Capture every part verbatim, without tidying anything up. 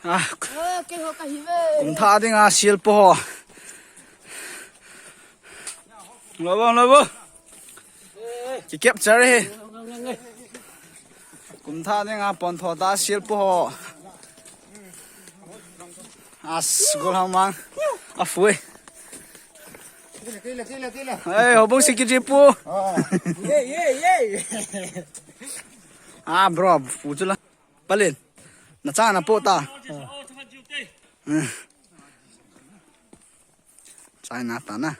Ah, kum thah dinga sielpa ho. Lo bo, lo bo. Ki capture hi. Kum thah dinga pon tho ta sielpa ho. As, gol ham mang. A fui. Kila, kila, kila, kila. Hey, houbung secretary pu. Ah. Ye, ye, ye. Ah, bro, pu chu la. Palin. Na cha na po ta. Ah. Chai na ta na.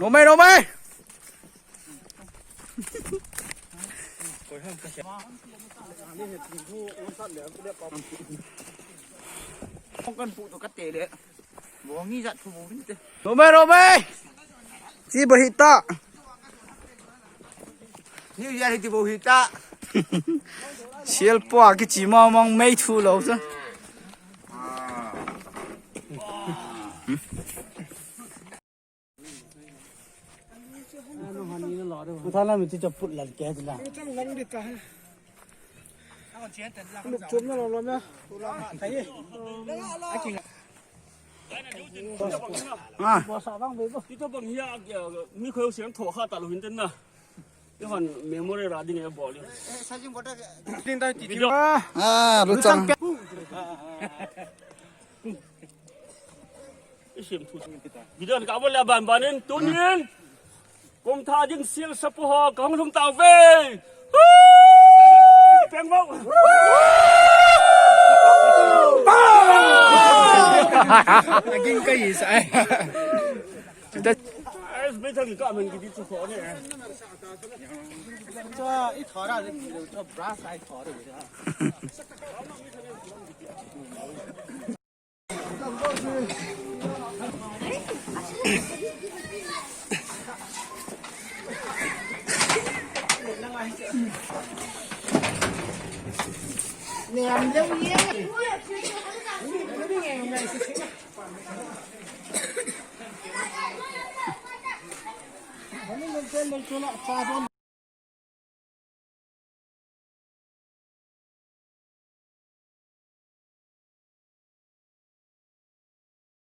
Nomai, nomai. Kan pu to ka te le. Bo ngi jat thu bo vin te. Nomai, nomai. Chi bo hi ta. New Year hi ti bo hi ta. Sielpa kichi mong mong mei thu lo sa. Uthala mi ti chaput lal ke la. Ah. Ti to bang hi a, mi khoi siang tho kha ta lo hin ten na. Ni hon memory ra ding e bol. Din dai ti ti. Ah, lu chang. Isim thu. Video ka bol la ban ban in tun in. Kum thah ding sielpa ho ka hung lhung tau ve. Peng bo. Aging kai sa. Ai, bai thang ka man ki di chu kho ne. Cho i thora de, cho bra sai thora de.